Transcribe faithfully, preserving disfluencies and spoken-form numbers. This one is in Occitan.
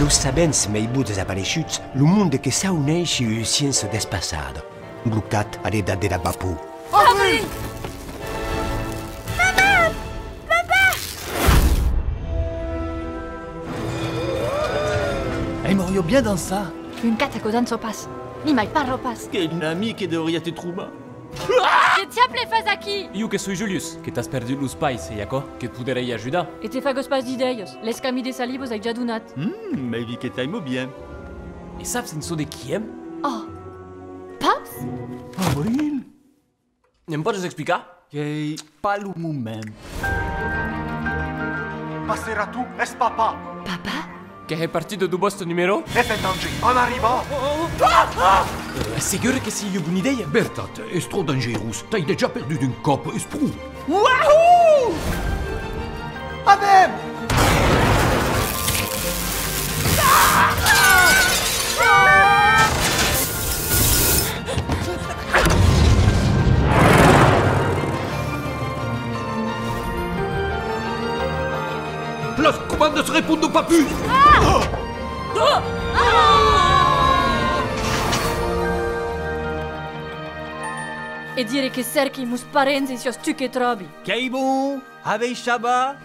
Los sabents mai bons desapareissuts, lo monde que sauneissi ua sciéncia despassada. Lo cat a l'edat de la vapor. Abril! Mamà! Papà! Aimeriá bien dançar. Un cat aquò dança pas. Ni mai pas rapàs. Qu'es un ami que deuriá te trobar. Que diable fas aquí? Iu que soi Julius, que t'as perdut los pais, ei aquò? Que poderèi ajudar? E te fagas pas d'idèias, l'escambi de salivas ai ja donat. Mm, mai vi que t'aimo bien. E saps en çò de qui èm? Oh! Paps? Abril? Ne'm pòdes explicar? Qu'ei pas lo moment. Passera tu, es papà! Papà? Qu'es partida deu vòste numèro? Es en danger, an arribar! Euh, segur que siá ua bona idèia? Vertat, es tròp dangerós, t'ai dejà perdut un còp, es pro! Wahoo! Anem! Las comandas respondon pas pus! E dire que cèrqui mos parents e siás tu que tròbi. Qu'ei bon! Avèi chabat!